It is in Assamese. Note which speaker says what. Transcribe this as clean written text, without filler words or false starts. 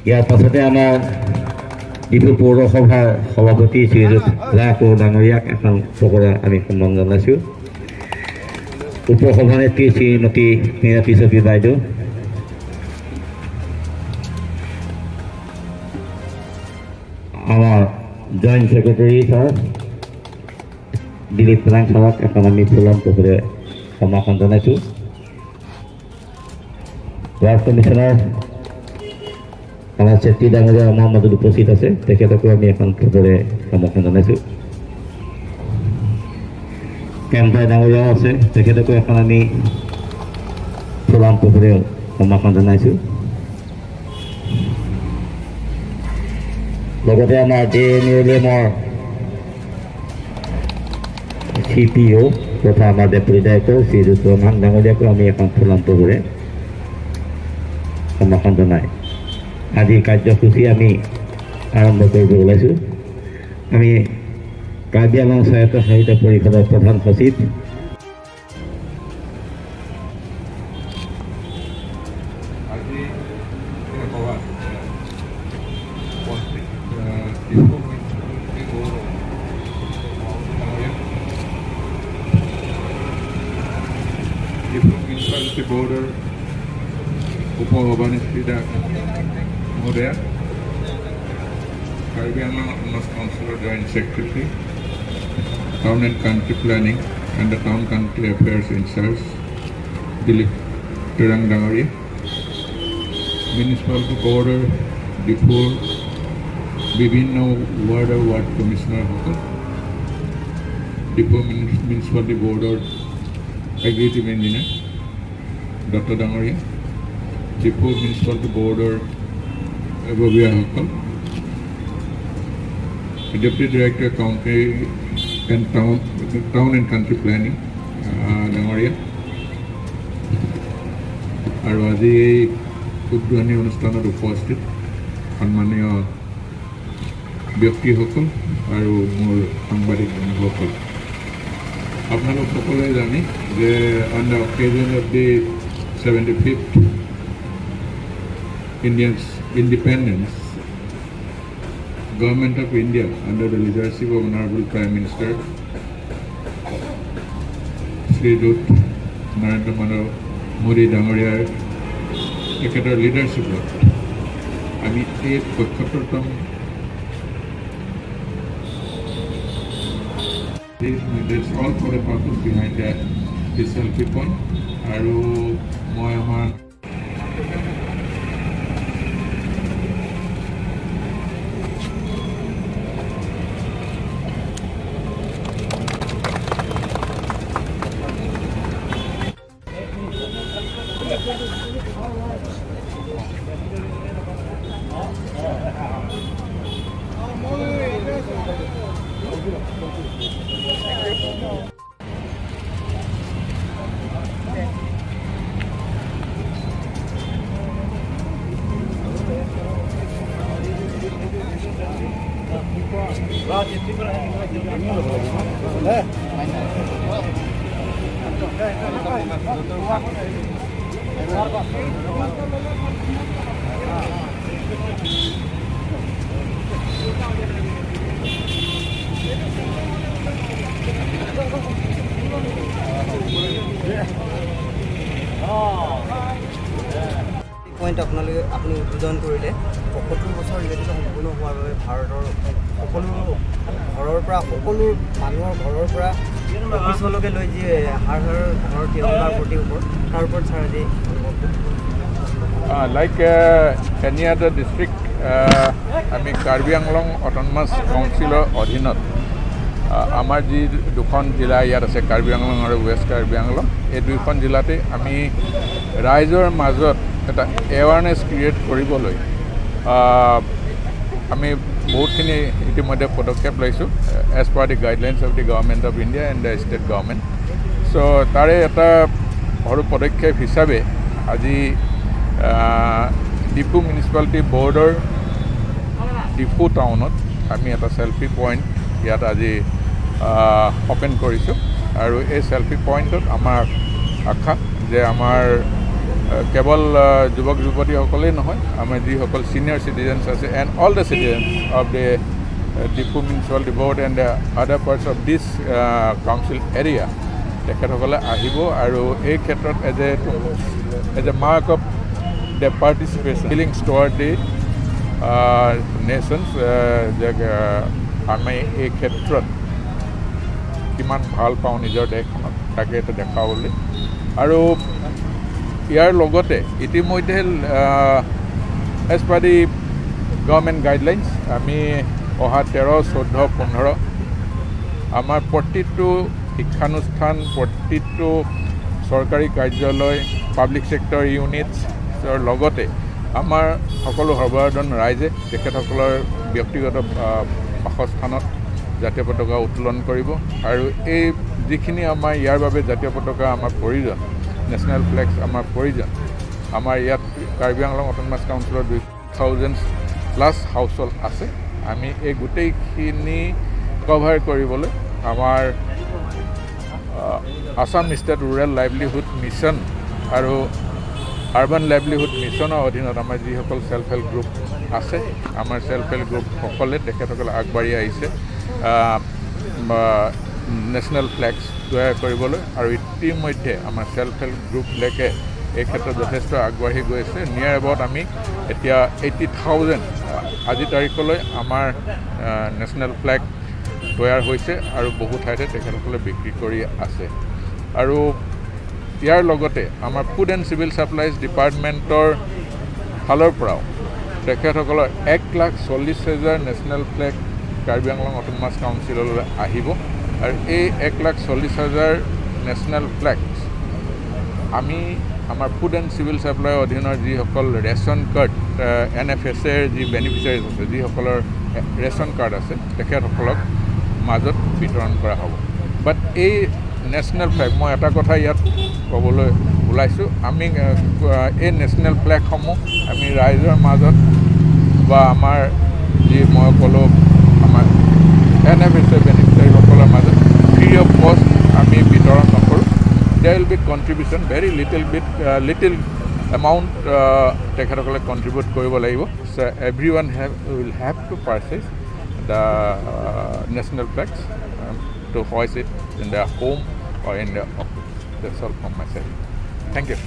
Speaker 1: ইয়াৰ পাছতে আমাৰ ডিফু পৌৰসভাৰ সভাপতি শ্ৰীযুত ৰাহ ডাঙৰীয়াক এখন ফকৰা আমি সন্মান জনাইছোঁ। উপ সভানেত্ৰী শ্ৰীমতী মীনাক্ষী চকী বাইদেউ, আমাৰ জইণ্ট ছেক্ৰেটাৰী ছাৰ দিলীপ ৰাং ছাৰক এখন আমি ফুলাম প্ৰসাদে সম্ভাষণ জনাইছোঁ। ৱাৰ্ড কমিশ্যনাৰ আমাৰ চেত্ৰী ডাঙৰীয়া আমাৰ মাজত উপস্থিত আছে, তেখেতকো আমি এখন ফটোৰে সম্ভাষণ জনাইছোঁ। কেম্পাই ডাঙৰীয়াও আছে, তেখেতকো এখন আমি ফুলাম প্ৰসাদে সম্ভাষণ জনাইছোঁ। লগতে আমাৰ জে এম এল এমৰ চি পি অ' তথা আমাৰ ডেপুটি ডাইৰেক্টৰ শ্ৰীযুত ৰহান ডাঙৰীয়াকো আমি এখন ফুলাম প্ৰভুৰে সম্ভাষণ জনাই আজি কাৰ্যসূচী আমি আৰম্ভ কৰিব ওলাইছোঁ। আমি কাৰ্বি আংলং স্বায়ত্তশাসিত পৰিষদৰ প্ৰধান সচিব
Speaker 2: আজি এই সভাত উপস্থিত ডিফু মিউনিচিপালিটি বৰ্ডৰ ডাঙৰীয়া, ডিফু মিউনিচিপালিটি বৰ্ডৰ উপ সভানেত্ৰী মহোদয়া, Karbi Anglong autonomous counsellor Joint Secretary, Town and Country Planning and the Town Country Affairs in-charge Dilip Terang ডাঙৰীয়া, মিউনিচিপালিটি বৰ্ডৰ ডিফুৰ বিভিন্ন ৱাৰ্ডৰ ৱাৰ্ড কমিশ্যনাৰসকল, ডিফু মিউনিচিপালিটি বৰ্ডৰ এক্সিকিউটিভ ইঞ্জিনিয়াৰ দত্ত ডাঙৰীয়া, ডিফু মিউনিচিপালিটি বৰ্ডৰ বিষয়াসকল, Deputy Director, County and Town and Country Planning ডাঙৰীয়া, আৰু আজি এই উদ্বোধনী অনুষ্ঠানত উপস্থিত সন্মানীয় ব্যক্তিসকল আৰু মোৰ সাংবাদিক বন্ধুসকল, আপোনালোক সকলোৱে জানে যে on the occasion of the 75th Indian independence, Government of India, under the leadership of Honorable Prime Minister Srijut Narendra Modi ডাঙৰীয়াৰ তেখেতৰ লিডাৰশ্বিপত আমি এই 75তম। That's all for the purpose behind this selfie point. আৰু মই আমাৰ
Speaker 3: পইণ্ট আপোনালোকে আপুনি উদ্বোধন কৰিলে। 75 বছৰ যিহেতুকে সম্পূৰ্ণ হোৱাৰ বাবে ভাৰতৰ সকলো ঘৰৰ পৰা, সকলো মানুহৰ ঘৰৰ পৰা অফিচলৈকে লৈ যি হাৰ ঘৰ ঘৰ তিৰংগাৰ প্ৰতি ওপৰত, তাৰ ওপৰত ছাৰ আজি অনুভৱটো?
Speaker 2: লাইক এনি আদাৰ ডিষ্ট্ৰিক্ট, আমি কাৰ্বি আংলং অট'নমাছ কাউন্সিলৰ অধীনত আমাৰ যি দুখন জিলা ইয়াত আছে, কাৰ্বি আংলং আৰু ৱেষ্ট কাৰ্বি আংলং, এই দুইখন জিলাতে আমি ৰাইজৰ মাজত এটা এৱাৰনেছ ক্ৰিয়েট কৰিবলৈ আমি বহুতখিনি ইতিমধ্যে পদক্ষেপ লৈছোঁ as per the guidelines of the Government of India and the state government. So তাৰে এটা সৰু পদক্ষেপ হিচাপে আজি ডিফু মিউনিচিপালিটি বৰ্ডৰ ডিফু টাউনত আমি এটা চেলফি পইণ্ট ইয়াত আজি অ'পেন কৰিছোঁ। আৰু এই চেলফি পইণ্টত আমাৰ আশা যে আমাৰ কেৱল যুৱক যুৱতীসকলেই নহয়, আমাৰ যিসকল ছিনিয়ৰ চিটিজেনছ আছে and all the citizens of the Diphu Municipality Board and the other parts of this council area, তেখেতসকলে আহিব আৰু এই ক্ষেত্ৰত as a mark of the participation, feelings toward the nations, যে আমি এই ক্ষেত্ৰত কিমান ভাল পাওঁ নিজৰ দেশখনক, তাকে এটা দেখাবলৈ। আৰু ইয়াৰ লগতে ইতিমধ্যে as per the government guidelines আমি অহা 13, 14, 15 আমাৰ প্ৰতিটো শিক্ষানুষ্ঠান, প্ৰতিটো চৰকাৰী কাৰ্যালয়, পাব্লিক ছেক্টৰ ইউনিটছৰ লগতে আমাৰ সকলো সৰ্বসাধাৰণ ৰাইজে তেখেতসকলৰ ব্যক্তিগত বাসস্থানত জাতীয় পতাকা উত্তোলন কৰিব। আৰু এই যিখিনি আমাৰ ইয়াৰ বাবে জাতীয় পতাকা আমাৰ প্ৰয়োজন, নেশ্যনেল ফ্লেগছ আমাৰ প্ৰয়োজন, আমাৰ ইয়াত কাৰ্বি আংলং অট'নমাছ কাউন্সিলৰ 2000 প্লাছ হাউচ হোল্ড আছে। আমি এই গোটেইখিনি কভাৰ কৰিবলৈ আমাৰ Assam state rural livelihood mission আৰু আৰ্বান লাইভলিহুড মিছনৰ অধীনত আমাৰ যিসকল চেল্ফ হেল্প গ্ৰুপ আছে, আমাৰ চেল্ফ হেল্প গ্ৰুপসকলে তেখেতসকলে আগবাঢ়ি আহিছে নেশ্যনেল ফ্লেগছ তৈয়াৰ কৰিবলৈ। আৰু ইতিমধ্যে আমাৰ চেল্ফ হেল্প গ্ৰুপবিলাকে এই ক্ষেত্ৰত যথেষ্ট আগবাঢ়ি গৈছে। নিয়াৰ এবাউট আমি এতিয়া 80,000 আজি তাৰিখলৈ আমাৰ নেশ্যনেল ফ্লেগ তৈয়াৰ হৈছে আৰু বহু ঠাইতে তেখেতসকলে বিক্ৰী কৰি আছে। আৰু ইয়াৰ লগতে আমাৰ ফুড এণ্ড চিভিল ছাপ্লাইজ ডিপাৰ্টমেণ্টৰ ফালৰ পৰাও তেখেতসকলৰ 1,40,000 national flag Karbi Anglong autonomous কাউন্সিললৈ আহিব। আৰু এই 1,40,000 নেশ্যনেল ফ্লেগছ আমি আমাৰ ফুড এণ্ড চিভিল ছাপ্লাইৰ অধীনৰ যিসকল ৰেচন কাৰ্ড, এনএফএছ এৰ যি বেনিফিচিয়াৰিজ আছে, যিসকলৰ ৰেচন কাৰ্ড আছে, তেখেতসকলক মাজত বিতৰণ কৰা হ'ব। বাট এই নেশ্যনেল ফ্লেগ, মই এটা কথা ইয়াত ক'বলৈ ওলাইছোঁ, আমি এই নেশ্যনেল ফ্লেগসমূহ আমি ৰাইজৰ মাজত বা আমাৰ যি মই ক'লোঁ আমাৰ এনএফএছ এ বেনিফিচিয়াৰীসকলৰ মাজত ফ্ৰী অফ কষ্ট আমি বিতৰণ নকৰোঁ। There will be contribution, very little bit, little amount তেখেতসকলে কণ্ট্ৰিবিউট কৰিব লাগিব। So everyone will have to purchase the national flags to hoist it in the home or in the office. That's all from my side. Thank you.